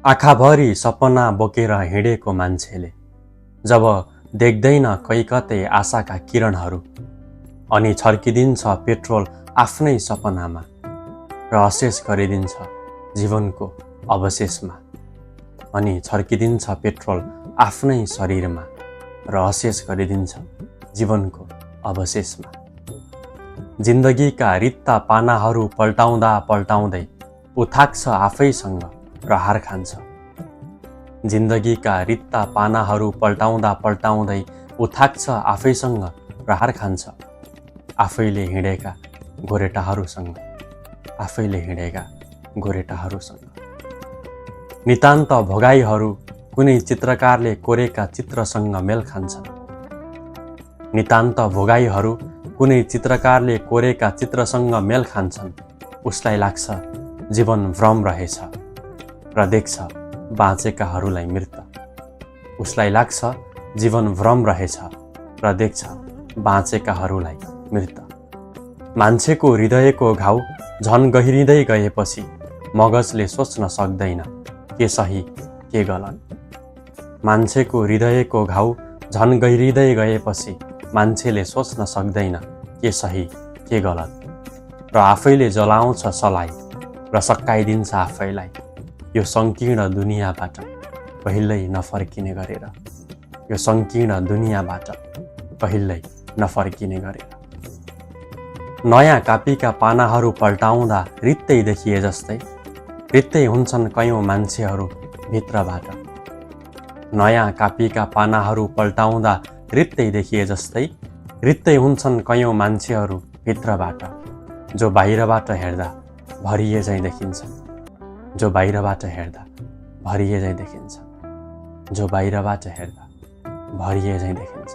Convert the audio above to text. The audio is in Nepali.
आँखाभरि सपना बोकेर हिँडेको मान्छेले जब देख्दैन कैकतै आशाका किरणहरू अनि छर्किदिन्छ पेट्रोल आफ्नै सपनामा र अशेष गरिदिन्छ जीवनको अवशेषमा अनि छर्किदिन्छ पेट्रोल आफ्नै शरीरमा र अशेष गरिदिन्छ जीवनको अवशेषमा। जिन्दगीका रित्ता पानाहरू पल्टाउँदा पल्टाउँदै ऊ थाक्छ आफैसँग र हार खान्छ। जिन्दगीका रित्ता पानाहरू पल्टाउँदा पल्टाउँदै ऊ थाक्छ आफैसँग र हार खान्छ। आफैले हिँडेका गोरेटाहरूसँग, आफैले हिँडेका गोरेटाहरूसँग। नितान्त भोगाईहरू कुनै चित्रकारले कोरेका चित्रसँग मेल खान्छन्। नितान्त भोगाईहरू कुनै चित्रकारले कोरेका चित्रसँग मेल खान्छन्। उसलाई लाग्छ जीवन भ्रम रहेछ र देख्छ बाँचेकाहरूलाई मृत। उसलाई लाग्छ जीवन भ्रम रहेछ र देख्छ बाँचेकाहरूलाई मृत। मान्छेको हृदयको घाउ झन गहिरिँदै गएपछि मगजले सोच्न सक्दैन के सही के गलत। मान्छेको हृदयको घाउ झन गहिरिँदै गएपछि मान्छेले सोच्न सक्दैन के सही के गलत र आफैले जलाउँछ सलाई र सकाइदिन्छ आफैलाई यो सङ्कीर्ण दुनियाँबाट कहिल्यै नफर्किने गरेर। यो सङ्कीर्ण दुनियाँबाट कहिल्यै नफर्किने गरेर। नयाँ कापीका पानाहरू पल्टाउँदा रित्तै देखिए जस्तै रित्तै हुन्छन् कयौँ मान्छेहरू भित्रबाट। नयाँ कापीका पानाहरू पल्टाउँदा रित्तै देखिए जस्तै रित्तै हुन्छन् कयौँ मान्छेहरू भित्रबाट। जो बाहिरबाट हेर्दा भरिए झैँ देखिन्छ, जो बाहिरबाट हेर्दा भरिए झैँ देखिन्छ, जो बाहिरबाट हेर्दा भरिए झैँ देखिन्छ।